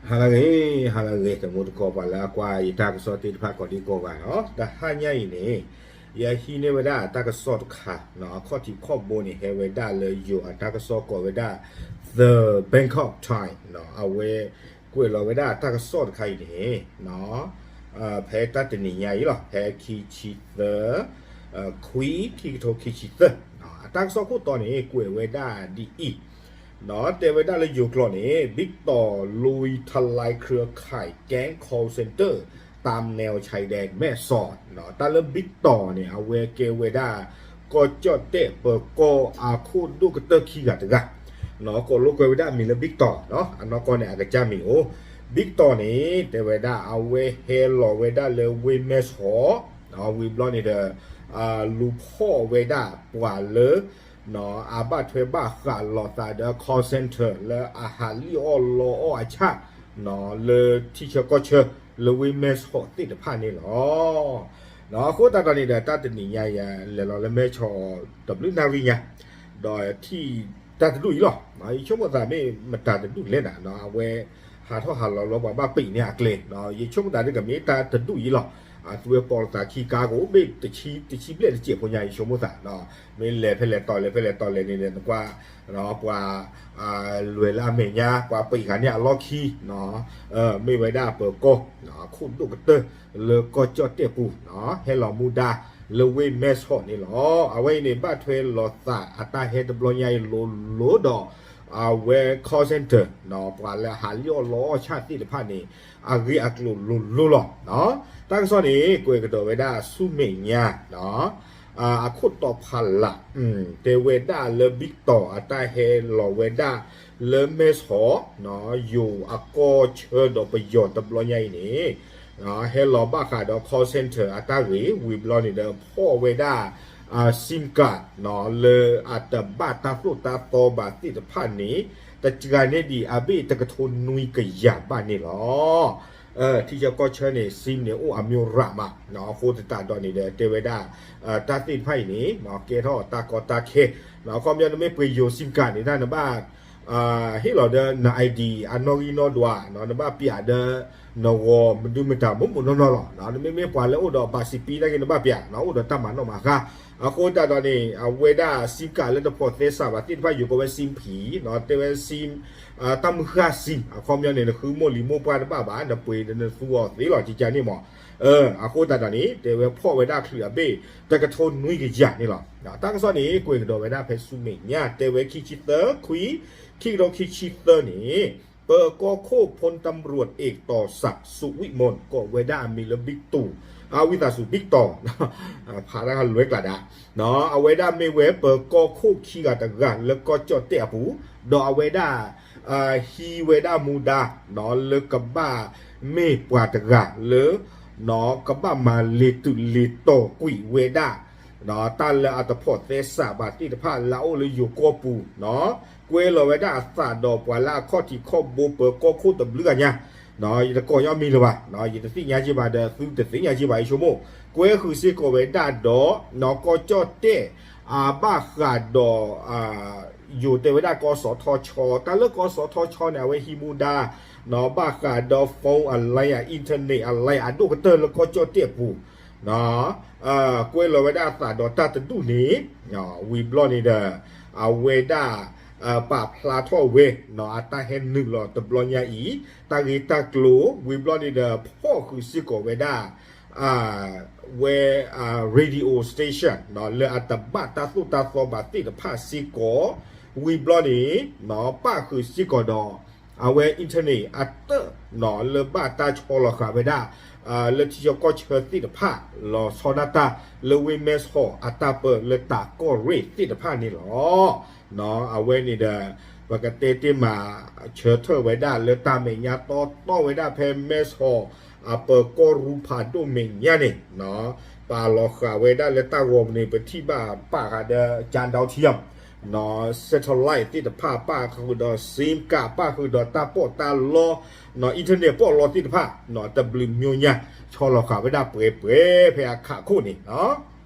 ဟါလၢအဂ့ၤ, ဟါလၢအဂ့ၤ တံၤသကိးပှၤလၢအကွၢ်ယတၢ်ကစီၣ်သ့ၣ်တဖၣ်ကိးဒံကိးဂၤနီၤ, တဟါညါအံၤန့ၣ် ယဟံးန့ၢ်ဝဲဒၣ်တၢ်ကစီၣ်တခါနီၤ, အခီၣ်ထံးခီၣ်ဘိန့ၣ် ဟဲဝဲဒၣ်လၢယိၤအတၢ်ကစီၣ်ကိးဝဲဒၣ် The Bangkok Times နီၤ, အဝဲကွဲးလီၤဝဲဒၣ်တၢ်ကစီၣ်တခါအံၤန့ၣ် ဖဲတၢ်တနံၤညါအံၤလီၤ, ဖဲခံဆံသၢ ခွံ ခံကထိခံဆံသၢ, အတၢ်ကစီၣ်ခိၣ်တီန့ၣ် ကွဲးဝဲဒၣ်ဒ်အံၤ တဲဝဲဒၣ်လၢယိၤကျိာ်န့ၣ် ဘံၣ်တီၢ်လိထလါ เครือข่ายแก๊ง call center ตามแนวชายแดนแม่สอด တၢ်လၢဘံၣ်တီၢ်န့ၣ် အဝဲကဲဝဲဒၣ် ကီၢ်ကၠီၣ်တဲၣ်ပၢၤကီၢ်အခိၣ်ဒိၣ်ကတၢၢ်ခံဂၤတဂၤ, ကိးလိာ်ကွဲဝဲဒၣ်အမံၤလၢဘံၣ်တီၢ်, အနီၢ်ကီၢ်န့ၣ် အကစၢ်မံၤအိၣ်, ဘံၣ်တီၢ်န့ၣ် တဲဝဲဒၣ် အဝဲဟဲလီၤဝဲဒၣ်လၢဝ့ၢ်မဲၢ်ဆီး ဝံၤဘျီန့ၣ်ဒီး လူၤဖီၣ်ဝဲဒၣ်ပှၤလၢ အဘၣ်ထွဲဘၣ်ဃးလိာ်သးဒီး call center လၢအဟးလံၣ်အီၣ်လီအီၣ်အဆၣ် လၢထံဆၢကီၢ်ဆၢ လၢဝ့ၢ်မဲၢ်ဆီးသ့ၣ်တဖၣ်န့ၣ်လီၤ. အဃိသတးဒီးန့ၣ်ဒီး တၢ်တနံၤညါယလဲၤလီၤလၢမဲၢ်ဆီးတဘျုးနၣ်ရံၣ်ညါ, ဒီးထံၣ်တၢ်တဒူၣ်အံၤလီၤ. ယဆိကမိၣ်သးမ့ၢ်မတၤတဒူၣ်လဲၣ်နၤ, အဝဲဟးထီၣ်ဟးလီၤလီၤပှၤဘၣ်ပံာ်န့ၢ်အကျဲ, ယဆိကမိၣ်သးဒ်ကမ့ၢ်တၢ်တဒူၣ်အံၤလီၤ. အသုဝဲပိာ်လိာ်သးခံကါကအိၣ်ဘ့ၣ်တဆံ တဆံဘျဲၣ်တစဲးဖိညါ ယဆိကမိၣ်သး, မ့ၢ်လဲၤဖဲလဲၣ်တီၤလဲၣ် ဖဲလဲၣ်တီၤလဲၣ်န့ၣ်ဒီး နကွၢ် ပှၤ လွဲၤလၢအမဲာ်ညါ ပှၤပံာ်ဃာ်န့ၢ်အလီၢ်ခံ မ့ၢ်ဝဲဒၣ်ပၢၤကီၢ် အခိၣ်ဒိၣ်ကတၢၢ် လၢကီၢ်ကၠီၣ်တဲၣ်ပူၤ ဟဲလီၤမူဒါ လၢဝ့ၢ်မဲၢ်ဆီးန့ၣ်လီၤ. အဝဲအံၤန့ၣ် ဘၣ်ထွဲလိာ်သးအတၢ်ဟဲတဘျီညါအံၤလိၤလိၤဒီး အဝဲ call center ပှၤလၢဟးလံၣ်အီၣ်လီအီၣ်ဆၣ်သ့ၣ်တဖၣ်န့ၣ် အဂ့ၢ်အကျိၤလိၤလိၤလီၤ. တၢ်ကစီၣ်န့ၣ် ကွဲးကဒီးဝဲဒၣ်ဆူမဲာ်ညါ အခိၣ်တီဖးလး တဲဝဲဒၣ်လၢဘံၣ်တီၢ်အတၢ်ဟဲလီၤဝဲဒၣ်လၢမဲၢ်ဆီး ယိၤအကီၢ်ဆၢဒီးပယီၤတဘျီညါအံၤန့ၣ် ဟဲလီၤဘၣ်ဃးဒီး call center အတၢ်ဂ့ၢ် ဝံၤဘျီန့ၣ်ဒီး ဖီၣ်ဝဲဒၣ် SIM card လၢအတဘၣ်တၢ်သိၣ်တၢ်သီဘၣ်သ့ၣ်တဖၣ်န့ၣ် တစှၤန့ၢ်ဒံးအဘ့ၣ်တကထိနွံကယၤဘၣ်န့ၣ်လီၤ. ထံဆၢကီၢ်ဆၢန့ၣ် SIM န့ၣ် အိၣ်အမျိုးရၣ်မး အဃိသတးဒီးန့ၣ်ဒီး တဲဝဲဒၣ် တၢ်သ့ၣ်တဖၣ်အံၤန့ၣ် ကဲထီၣ်တၢ်ကီတၢ်ခဲ အခီပညီနမ့ၢ်ပှ့ၤယိၤ SIM card န့ၣ် တၢ်နဘၣ် ဟ့ၣ်လီၤဒီးန ID အနီၣ်ဂံၢ်နီၣ်ဒွး နဘၣ်ပျးဒီး နဂီၤမနုၤမတၤမိၢ်မိၢ်နီၢ်နီၢ်လီၤ. နမ့မ့ၢ်ပှၤလၢအိၣ်ဒီးဘၣ်စံးပံတၢ်ဂ့ၤ နဘၣ်ပျး အိၣ်ဒီးတၢ်မၤနီၣ်မၤဃါ အဃိသတးဒီးန့ၣ် အဝဲဒၣ် SIM card လၢတဖိးသဲစးဘၣ်သ့ၣ်တဖၣ် ယိၤကိးဝဲ SIM ဖံ တဲဝဲ SIM တၢ်မုၢ်ဃၢ် SIM အခီပညီန့ၣ် နဃုမိၢ်လံၤမိၢ်ပှၢ်တဘၣ်ဘၣ် နပှ့ၤဒီးနသူအီၤသ့လီၤ ကကန့ၣ်မး အဃိသတးဒီးန့ၣ် တဲဝဲဖီၣ်ဝဲဒၣ်ချုးအဘ့ၣ် တကထိနွံကယၤန့ၣ်လီၤ. တၢ်ကစီၣ်န့ၣ် ကွဲးကဒီးဝဲဒၣ်ဖဲဆူမဲာ်ညါ တဲဝဲခံဆံသၢ ခွံ ခံကထိခံဆံသၢန့ၣ် ပၢၤကီၢ်ခိၣ် พลตำรวจเอก ต่อศักดิ์ สุขวิมล ကိးဝဲဒၣ်အမံၤလၢဘံၣ်တူၢ် အဝံသးစူၤ ဘံၣ်တီၢ် ဖးတၢ်လွဲကျါဒၣ် အဝဲဒၣ်မ့ၢ်ဝဲပၢၤကီၢ်ခိၣ်ခံဂၤတဂၤလၢကီၢ်ကၠီၣ်တဲၣ်အပူၤ ဒီးအဝဲဒၣ် ဟံးဝဲဒၣ်မူဒါ လၢကဘၣ်မ့ၢ်ပှၤတဂၤလၢ ကဘၣ်မၤလ့ၤတုးလ့ၤတီၤကွံာ်ဝဲဒၣ် တၢ်လၢအတဖိးသဲစးဘၣ်သ့ၣ်တဖၣ်လၢအအိၣ်လၢယိၤကီၢ်ပူၤ ကွဲလီၤဝဲဒၣ်အသးဒီးပှၤလၢအခီၣ်ထံးခီၣ်ဘိပၢၤကီၢ်ခိၣ်တဘျုးဂၤညါ ယတကိးညီမံၤလၢၤဘၣ် ယတသ့ၣ်ညါက့ၤဘၣ်ဒီး သုတသ့ၣ်ညါက့ၤဘၣ် ယဆိကမိၣ် ကွဲဃုာ်စ့ၢ်ကီးဝဲဒၣ်ဒီး ကီၢ်ကၠီၣ်တဲၣ် အဘၣ်ဃးဒီး ယိၤတဲဝဲဒၣ် ကီၢ်စီၤထီၣ်ဆီ တၢ်လၢကီၢ်စီၤထီၣ်ဆီန့ၣ် အဝဲဟံးမူဒါ ဘၣ်ဃးဒီး phone အ line အ internet အ line အဒိၣ်ကတၢၢ်လၢကီၢ်ကၠီၣ်တဲၣ်ပူၤ ကွဲလီၤဝဲဒၣ်အသးဒီးတၢ်တဒူၣ်န့ၣ် ဝံၤဘျီန့ၣ်ဒီး အဝဲဒၣ် ပာ်ဖျါထီၣ်ဝဲ အတၢ်ဟဲနုာ်လီၤတဘျီညါအံၤ တၢ်ဂ့ၢ်တၢ်ကျိၤ ဝံၤဘျီန့ၣ်ဒီး ဖီၣ်ဃုာ်စ့ၢ်ကီးဝဲဒၣ် ဝဲ radio station လၢအတဘၣ်တၢ်သိၣ်တၢ်သီဘၣ်သ့ၣ်တဖၣ်စ့ၢ်ကီး ဝံၤဘျီန့ၣ် ပၣ်ဃုာ်စ့ၢ်ကီးဒီး အဝဲ internet အတၢၣ် လၢဘၣ်တၢ်ဆီလီၤဃာ်ဝဲဒၣ် လၢထံဆၢကီၢ်ဆၢသ့ၣ်တဖၣ် လီၤဆီဒၣ်တၢ် လၢဝ့ၢ်မဲၢ်ဆီးအတၢ်ပၢလၢတၢ်ကီၢ်ရ့ၣ်သ့ၣ်တဖၣ်န့ၣ်လီၤ. အဝဲန့ၣ်ဒီး ပကတဲတ့ၢ်မး ဆၢထၢၣ်ဝဲဒၣ်လၢတၢ်မဲာ်ညါတီတီဝဲဒၣ်ဖဲမဲၢ်ဆီး အပၢၤကီၢ်ရူၢ်ဖးဒိၣ်မဲာ်ညါန့ၣ် ပာ်လီၤဃာ်ဝဲဒၣ်လၢတၢ်ဂီၤမူန့ၣ် ပထံၣ်ဘၣ်ပာ်ဃာ်ဒီး ကၠၣ်ဒိထံယမ် satellite သ့ၣ်တဖၣ် ပၣ်ဃုာ်ဒီး SIM card ပၣ်ဃုာ်ဒီးတၢ်ပီးတၢ်လီ internet ပီးလီသ့ၣ်တဖၣ် တဘျုးမျိုးညါ ဆီလီၤဃာ်ဝဲဒၣ်ပှဲၤပှဲၤဖဲအခးခိၣ်န့ၣ်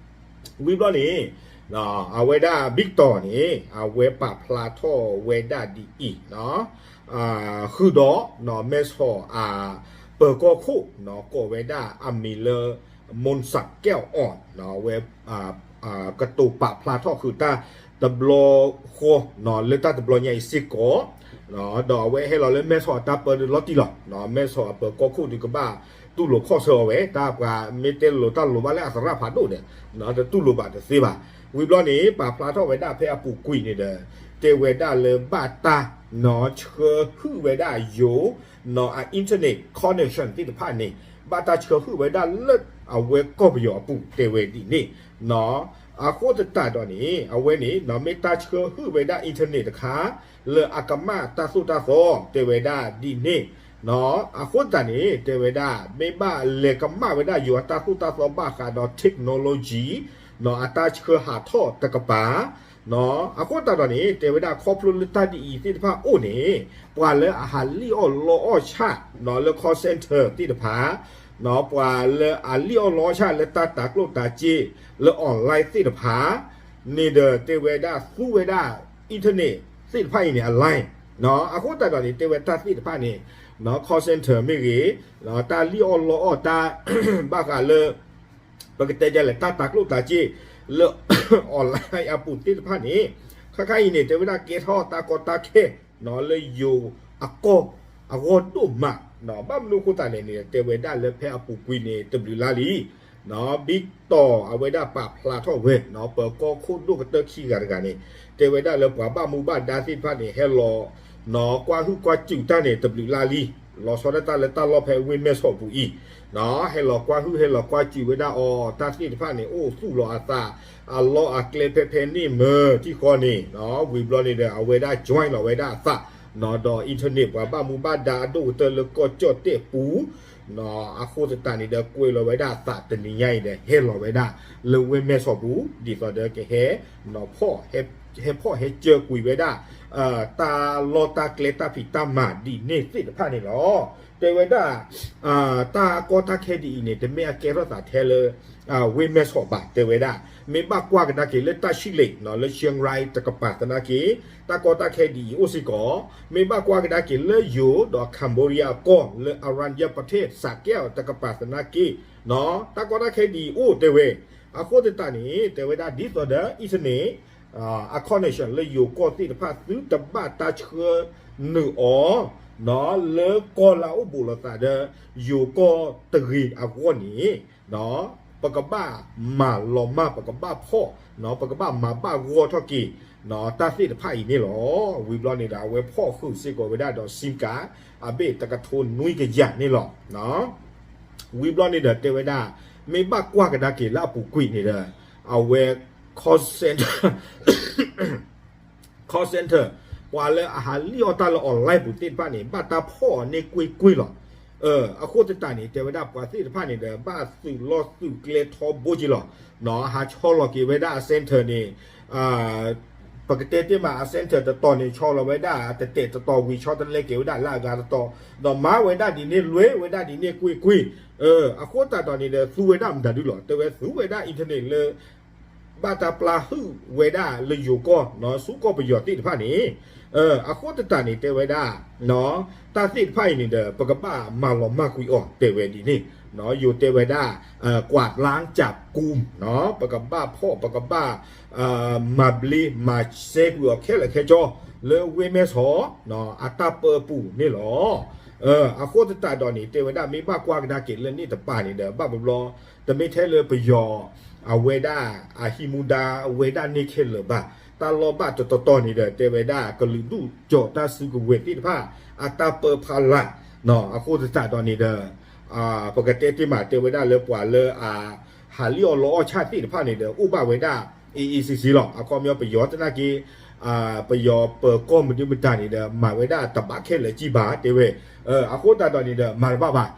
ဝံၤဘျီန့ၣ် အဝဲဒၣ် Victor န့ၣ် အဝဲပာ်ဖျါထီၣ်ဝဲဒၣ်ဒ်အံၤ ဃုာ်ဒီး မဲဆီၣ်အပၢၤကီၢ်ခိၣ် ကိးဝဲဒၣ်အမံၤလၢ မွန်စၣ်ကဲၣ်အီၣ် ဝဲ ကတိၤပာ်ဖျါထီၣ်ဃုာ်တၢ်တဘျီဃီ လၢတၢ်တဘျီညါအံၤစ့ၢ်ကီး ဒီးအဝဲဟဲလီၤလၢမဲဆီၣ်အတၢ်ပၢဒုးလီၤတံၢ်လီၤ. မဲဆီၣ်အပၢၤကီၢ်ခိၣ်ဒုးကဘၣ်တူၢ်လိာ်ခီၣ်ဆၢအီၤဝဲ တၢ်ပှၤမ့ၢ်တဲလိာ်တၢ်လိၤဘၣ်လၢအသရၣ်ဖးဒိၣ်ဒီး တတူၢ်လိာ်ဘၣ်တသ့ဘၣ်. ဝံၤဘျီန့ၣ် ပာ်ဖျါထီၣ်ဝဲဒၣ်ဖဲအပူၤကွံာ်န့ၣ်ဒီး တဲဝဲဒၣ်လၢဘၣ်တၢ် ဆှၢဟုၣ်ဝဲဒၣ်ယိၤ အ internet connection သ့ၣ်တဖၣ်န့ၣ် ဘၣ်တၢ်ဆှၢဟုၣ်ဝဲဒၣ်လၢအဝဲကီၢ်ပယီၤအပူၤ တဲဝဲဒ်န့ၣ် အဃိသတးဒီးန့ၣ် အဝဲန့ၣ် မ့ၢ်တၢ်ဆှၢဟုၣ်ဝဲဒၣ် internet တခါ လၢအကမၣ်တၢ်သိၣ်တၢ်သီ တဲဝဲဒၣ်ဒ်န့ၣ် အဃိသတးန့ၣ် တဲဝဲဒၣ် မ့ၢ်ဘၣ်လဲၤကမၣ်ဝဲဒၣ်ယိၤအတၢ်သိၣ်တၢ်သီဘၣ်ဃးဒီး technology အတၢ်ဆှၢဟးထီၣ်တကပၤ အဃိသတးဒီးန့ၣ် တဲဝဲဒၣ် ခီဖျိလၢတၢ်ဒ်အံၤသ့ၣ်တဖၣ်အိၣ်န့ၣ် ပှၤလၢအဟးလံၣ်အီၣ်လီအီၣ်ဆၣ် လၢ call center သ့ၣ်တဖၣ် ပှၤလၢအလံၣ်အီၣ်လီအီၣ်ဆၣ်လၢတၢ်တၤကျိၣ်တၤစ့ လၢ online သ့ၣ်တဖၣ် န့ၣ်ဒီးတဲဝဲဒၣ်သူဝဲဒၣ် internet သ့ၣ်တဖၣ်အံၤန့ၣ် အ line အဃိသတးဒီးန့ၣ် တဲဝဲတၢ်သ့ၣ်တဖၣ်န့ၣ် call center မ့ၢ်ဂ့ၤ တၢ်လံၣ်အီၣ်လီအီၣ်တၢ် ဘၣ်ဃးလၢ ပကတဲဒ်လဲၣ် တၢ်တၤကျိၣ်တၤစ့ လၢ online အပူၤသ့ၣ်တဖၣ်န့ၣ် ခါခါအံၤန့ၣ် တဲဝဲဒၣ်ကဲထီၣ်တၢ်ကီတၢ်ခဲ လၢယိၤအကီၢ်အဂီၢ်ဒိၣ်မး ဘၣ်မနုၤအဃိသတးလဲၣ်န့ၣ် တဲဝဲဒၣ်လၢဖဲအပူၤကွံာ်န့ၣ် တဘျုးလါလံ ဘံၣ်တီၢ်အဝဲဒၣ်ပာ်ဖျါထီၣ်ဝဲ ပၢၤကီၢ်ခိၣ်ဒိၣ်ကတၢၢ်ခံဂၤတဂၤန့ၣ် တဲဝဲဒၣ်လၢပှၤဘၣ်မူဘၣ်ဒါသ့ၣ်တဖၣ်န့ၣ် ဟဲလီၤ ကွၢ်ဟုၣ်ကွၢ်စူၣ်တၢ်န့ၣ် တဘျုးလါလံ လီၤဆီဒၣ်တၢ်လၢတၢ်လီၢ်ဖဲဝ့ၢ်မဲၢ်ဆီးပူၤအံၤ ဟဲလီၤကွၢ်ဟုၣ်ဟဲလီၤကွၢ်စူၣ်ဝဲဒၣ်အီၤ တၢ်သ့ၣ်တဖၣ်န့ၣ် အိၣ်သူၣ်လီၤအသး အလီၢ်အကျဲဖဲဖဲန့ၣ်မၢထံၣ်ဃီန့ၣ် ဝံၤဘျီန့ၣ်ဒီး အဝဲဒၣ် join လီၤဝဲဒၣ်အသး ဒီး internet ပှၤဘၣ်မူဘၣ်ဒါအဒိၣ်ကတၢၢ်လၢကီၢ်ကၠီၣ်တဲၣ်ပူၤ အဃိသတးန့ၣ်ဒီး ကွဲးလီၤဝဲဒၣ်အသးတနံၤညါအံၤဒီး ဟဲလီၤဝဲဒၣ်လၢဝ့ၢ်မဲၢ်ဆီးပူၤ ဒ်သိးဒီးကဟဲ ဖီၣ် ဟဲဖီၣ်ဟဲစၢၤကွံာ်ဝဲဒၣ် တၢ်လီၢ်တၢ်ကျဲတၢ်ဖံးတၢ်မၤဒ်န့ၣ်သ့ၣ်တဖၣ်န့ၣ်လီၤ. တဲဝဲဒၣ် တၢ်ကီတၢ်ခဲဒ်အံၤန့ၣ် တမ့ၢ်အကဲထီၣ်သးထဲလၢ ဝ့ၢ်မဲၢ်ဆီးဘၣ် တဲဝဲဒၣ် မ့ၢ်ဘၣ်ကွၢ်ကဒါက့ၤလၢတၢ်ဆံၣ်လ့း လၢ Chiang Rai တကပၤသနာ်က့ တၢ်ကီတၢ်ခဲဒ်အံၤအိၣ်စ့ၢ်ကီး မ့ၢ်ဘၣ်ကွၢ်ကဒါက့ၤလၢယိၤဒီး Cambodia အကီၢ် လၢ Ayungin ပထ့ၣ် စးကဲၣ်တကပၤသနာ်က့ တၢ်ကီတၢ်ခဲဒ်အံၤအိၣ်တဲဝဲ အဃိသတးန့ၣ် တဲဝဲဒၣ်ဒ်သိးဒီး internet အ connection လၢယိၤကီၢ်သ့ၣ်တဖၣ် သုတဘၣ်တၢ်ဆှၢနုာ်အီၤ လၢကီၢ်လၢအအိၣ်ဘူးလိာ်သးဒီး ယိၤကီၢ်တဂ့ၤအဂီၢ်န့ၣ် ပကဘၣ်မၤလီၤမၢ် ပကဘၣ်ဖီၣ် ပကဘၣ်မၤဘၣ်ဂီၢ်ထီၣ်က့ၤ တၢ်သ့ၣ်တဖၣ်အံၤန့ၣ်လီၤ. ဝံၤဘျီန့ၣ်ဒီး အဝဲဖီၣ်ဃုာ်စ့ၢ်ကီးဝဲဒၣ်ဒီး SIM card အဘ့ၣ်တကထိနွံကယၤန့ၣ်လီၤ. ဝံၤဘျီန့ၣ်ဒီးတဲဝဲဒၣ် မ့ၢ်ဘၣ်ကွၢ်ကဒါက့ၤလၢအပူၤကွံာ်န့ၣ်ဒီး အဝဲ call center call center ပှၤလၢအဟးလံၣ်အီၣ်တၢ်လၢ online ပူၤသ့ၣ်တဖၣ်န့ၣ် ဘၣ်တၢ်ဖီၣ်အီၤန့ၢ်ကွ့ၢ်ကွ့ၢ်လီၤ. အဃိသတးန့ၣ် တဲဝဲဒၣ်ပှၤသ့ၣ်တဖၣ်န့ၣ်ဒီး ဘၣ်သုးလီၢ်သုးကျဲထီဘိက့ၤလီၤ. ဟးဆီလီၤက့ၤဝဲဒၣ်အ center န့ၣ် ပကတဲတ့ၢ်မး အ center တတီၤန့ၣ် ဆီလီၤဝဲဒၣ် တတဲာ်တတီၤဝံၤ ဆီတလဲက့ၤဝဲဒၣ်လၢအဂၤတတီၤ ဒီးမၤဝဲဒၣ်ဒ်န့ၣ် လွဲဝဲဒၣ်ဒ်န့ၣ်ကွ့ၢ်ကွ့ၢ် အဃိသတးဒီးန့ၣ်ဒီး သူဝဲဒၣ်မတၤဒုလီၤ တဲဝဲသူဝဲဒၣ် internet လၢ ဘၣ်တၢ်ပျၢ်ဟုၣ်ဝဲဒၣ်လၢယိၤကီၢ် ဆူကီၢ်ပယီၤသ့ၣ်တဖၣ်န့ၣ် အဃိသတးန့ၣ် တဲဝဲဒၣ် တၢ်သ့ၣ်တဖၣ်အံၤန့ၣ်ဒီး ပကဘၣ်မၤလီၤမၢ်ကွံာ်အီၤ တဲဝဲဒ်န့ၣ် ယိၤတဲဝဲဒၣ် ကွၢ်လၢ်ကၠးကူမ် ပကဘၣ်ဖီၣ် ပကဘၣ် မၤဘျ့မၤစဲကွံာ်အီၤခဲလၢာ်ခဲဆ့ လၢဝ့ၢ်မဲၢ်ဆီး အတၢ်ပၢအပူၤန့ၣ်လီၤ. အဃိသတးဒီးန့ၣ် တဲဝဲဒၣ်မ့ၢ်ဘၣ်ကွၢ်ကဒါက့ၤလၢန့ၣ်တပၤန့ၣ်ဒီး ဘၣ်ဘျီ တမ့ၢ်ထဲလၢပယီၤ အဝဲဒၣ် အဟံးမူဒါဝဲဒၣ်န့ၣ်ခဲလၢာ်ဘၣ်. တၢ်လီၢ်ဘၣ်တတီၤတီၤန့ၣ်ဒီး တဲဝဲဒၣ် ကလုာ်ဒူၣ်ကၠီၤတၢ်စုကဝဲၤသ့ၣ်တဖၣ် အတၢ်ပၢဖးလၢ် အဃိသတးဒီးန့ၣ်ဒီး ပကတဲတ့ၢ်မး တဲဝဲဒၣ်လၢပှၤလၢအ ဟးလံၣ်အီၣ်လီအီၣ်ဆၣ်သ့ၣ်တဖၣ်န့ၣ်ဒီး အိၣ်ဘၣ်ဝဲဒၣ် အ့ၣ်အ့ၣ်စ့စ့လီၤ. အခီပညီပယီၤသနာ်က့ ပယီၤပၢၤကီၢ်မနုၤမတၤန့ၣ်ဒီး မၤဝဲဒၣ်တဘၣ်ခဲလၢာ်ကံဘၣ် တဲဝဲ. အဃိသတးဒီးန့ၣ်ဒီး မၤတဘၣ်ဘၣ်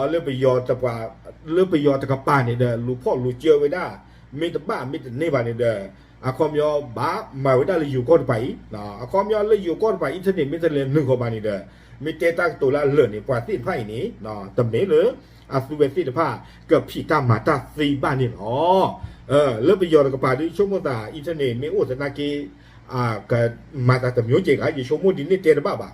လၢပယီၤတကပၤန့ၣ်ဒီး လူၤဖီၣ်လူၤစၢၤဝဲဒၣ် မ့ၢ်တဘၣ်မ့ၢ်တန့ၢ်ဘၣ်န့ၣ်ဒီး အခီပညီဘၣ်မၤဝဲဒၣ်လၢယိၤကီၢ်တကပၤအံၤ အခီပညီလၢယိၤကီၢ်တကပၤ internet မ့ၢ်တလဲၤနုာ်ဃီဘၣ်န့ၣ်ဒီး မ့ၢ်တဲတၢ်ကတိၤလၢအလၢာ်န့ၣ် ပှၤသ့ၣ်တဖၣ်အံၤန့ၣ် တမ့ၢ်လၢ အသုဝဲသ့ၣ်တဖၣ် ကဖံးတၢ်မၤတၢ်သ့ဘၣ်န့ၣ်လီၤ. လၢပယီၤတကပၤဒုးဆိကမိၣ်သး internet မ့ၢ်အိၣ်သနာ်က့ ကမၤသးတမျိုးကဲဂၤ ယဆိကမိၣ်ဒ်န့ၣ်တဲတဘၣ်ဘၣ်.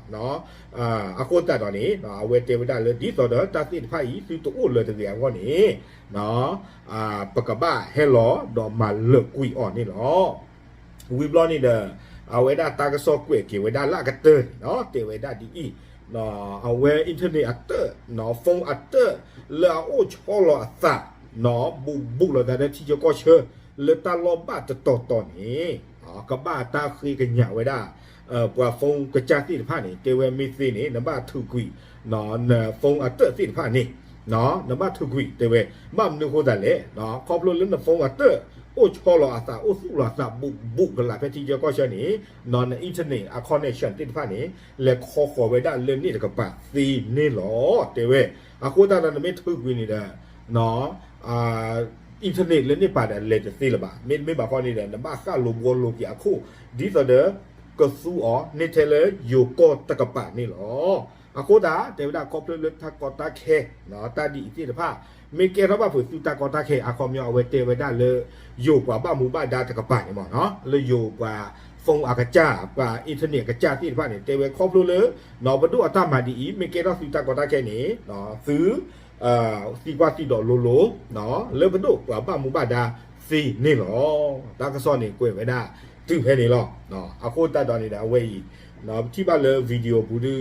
အဃိသတးဒီးန့ၣ် အဝဲတဲဝဲဒၣ်လၢ ဒ်သိးဒီးတၢ်သ့ၣ်တဖၣ်အံၤ သုတအိၣ်လၢၤတဂ့ၤအဂီၢ်န့ၣ် ပကဘၣ်ဟဲလီၤဒီးမၤလၢာ်ကွံာ်အီၤန့ၣ်လီၤ. ဝံၤဘျီန့ၣ်ဒီး အဝဲဒၣ်တၢ်ကစီၣ်ကွဲးက့ၤဝဲဒၣ်လၢအကတၢၢ်န့ၣ် တဲဝဲဒၣ်ဒ်အံၤ, အဝဲ internet အတၢၣ် phone အတၢၣ် လၢအအိၣ်ဆီလီၤအသး ဘူးဘူးလိာ်သးဒီးထံဆၢကီၢ်ဆၢ လၢတၢ်လီၢ်ဘၣ်တတီၤတီၤန့ၣ် ကဘၣ်တၢ်ဃ့ကညးဝဲဒၣ် ပှၤ phone ကစၢ်သ့ၣ်တဖၣ်န့ၣ် တဲဝဲမ့ၢ်သ့န့ၣ် နဘၣ်ထုးကွံာ် န phone အတၢၣ်သ့ၣ်တဖၣ်န့ၣ် နဘၣ်ထုးကွံာ် တဲဝဲ ဘၣ်မနုၤအဃိသတးလဲၣ် ခီဖျိလၢန phone အတၢၣ် အိၣ်ဆီလီၤအသး အိၣ်သူၣ်လီၤအသး ဘူးဘူးကလာ်ဖဲထံဆၢကီၢ်ဆၢန့ၣ် န internet အ connection သ့ၣ်တဖၣ်န့ၣ် လဲၤခီဃီၤဝဲဒၣ်လၢန့ၣ်တကပၤသ့န့ၣ်လီၤ တဲဝဲ. အဃိသတးဒီးနမ့ၢ်ထုးကွံာ်န့ၣ်ဒီး internet လၢန့ၣ်ပာ်ဒီးလဲၤတသ့လၢၤဘၣ်. မ့တမ့ၢ်ဘၣ်ခီန့ၣ်ဒီး နဘၣ်ဃၣ်လိာ်ဘှီလိာ်က့ၤအခိၣ် ဒ်သိးဒီး ကသူအီၤန့ၢ်ထဲလၢယိၤကီၢ်တကပၤန့ၣ်လီၤ. အဃိသတး တဲဝဲဒၣ်ခီဖျိလၢတၢ်ကီတၢ်ခဲ တၢ်ဒ်အံၤသ့ၣ်တဖၣ် မ့ၢ်ကဲထီၣ်ဘၣ်ဖုးသုတၢ်ကီတၢ်ခဲ အခီပညီအဝဲတဲဝဲဒၣ်လၢ ယိၤပှၤဘၣ်မူဘၣ်ဒါတကပၤန့ၣ်မ့ၢ်နီၤ လၢယိၤပှၤ phone အကစၢ် ပှၤ internet အကစၢ်သ့ၣ်တဖၣ်န့ၣ် တဲဝဲခီဖျိလၢ ပဒိၣ်အတၢ်မၤဒ်အံၤ မ့ၢ်ကဲထီၣ်သုတၢ်ကီတၢ်ခဲန့ၣ် သု သံကွၢ်သံဒိးလိၤလိၤ လၢပဒိၣ်ပှၤဘၣ်မူဘၣ်ဒါသ့န့ၣ်လီၤ. တၢ်ကစီၣ်န့ၣ်ကွဲးဝဲဒၣ် တုၤဖဲန့ၣ်လီၤ. အဃိသတးဒီးန့ၣ်ဒီး အဝဲအံၤ ပထံၣ်ဘၣ်လၢ video ပူၤဒု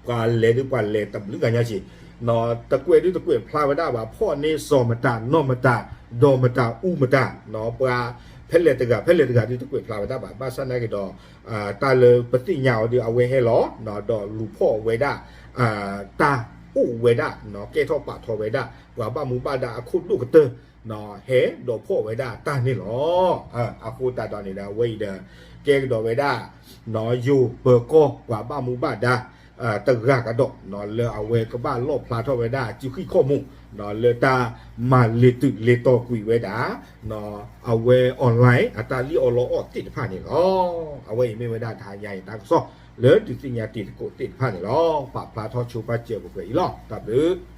ပှၤလဲၤဒု ပှၤလဲၤတဘျုးဂၤညါက့ၤ တကွဲးဒုတကွဲးဖျါဝဲဒၣ်ဘၣ် ဖီၣ်န့ၢ်စီၤမတၤ နီၢ်မတၤ ဒီးမတၤ အူမတၤ ပှၤဖဲလဲၣ်တဂၤ ဖဲလဲၣ်တဂၤဒုတကွဲးဖျါဝဲဒၣ်ဘၣ် ဘၣ်ဆၣ်နာ်က့ၤဒီး တၢ်လၢပသ့ၣ်ညါအီၤဒု အဝဲဟဲလီၤ ဒီးလူၤဖီၣ်ဝဲဒၣ် တၢ်အိၣ်ဝဲဒၣ် ကဲထီၣ်ပာ်ထီၣ်ဝဲဒၣ် ပှၤဘၣ်မူဘၣ်ဒါအခိၣ်ဒိၣ်ကတၢၢ် ဟဲဒီးဖီၣ်ဝဲဒၣ်တၢ်န့ၣ်လီၤ. အဃိသတးဒီးန့ၣ်ဒီး အဝဲအံၤဒီး ကဲကဒီးဝဲဒၣ် ယိၤပၢၤကီၢ်ပှၤဘၣ်မူဘၣ်ဒါ တဂၤကဒီး လၢအဝဲကဘၣ်လီၣ်ဖျါထီၣ်ဝဲဒၣ် စုဃံၣ်ခီၣ်မူ လၢတၢ်မၤလ့ၤတုးလ့ၤတီၤကွံာ်ဝဲဒၣ် အဝဲ online အတၢ်လံၣ်အီၣ်လီအီၣ်သ့ၣ်တဖၣ်န့ၣ်လီၤ. အဝဲအံၤမ့ၢ်ဝဲဒၣ်တဟါညါအံၤတၢ်ကစီၣ် လၢဒုးသ့ၣ်ညါတ့ၢ်သကိးသ့ၣ်တဖၣ်န့ၣ်လီၤ. ပာ်ဖျါထီၣ်ဆိပာ်စၢၤပှဲၤပှဲၤအံၤလီၤ. တၢ်ဘျုး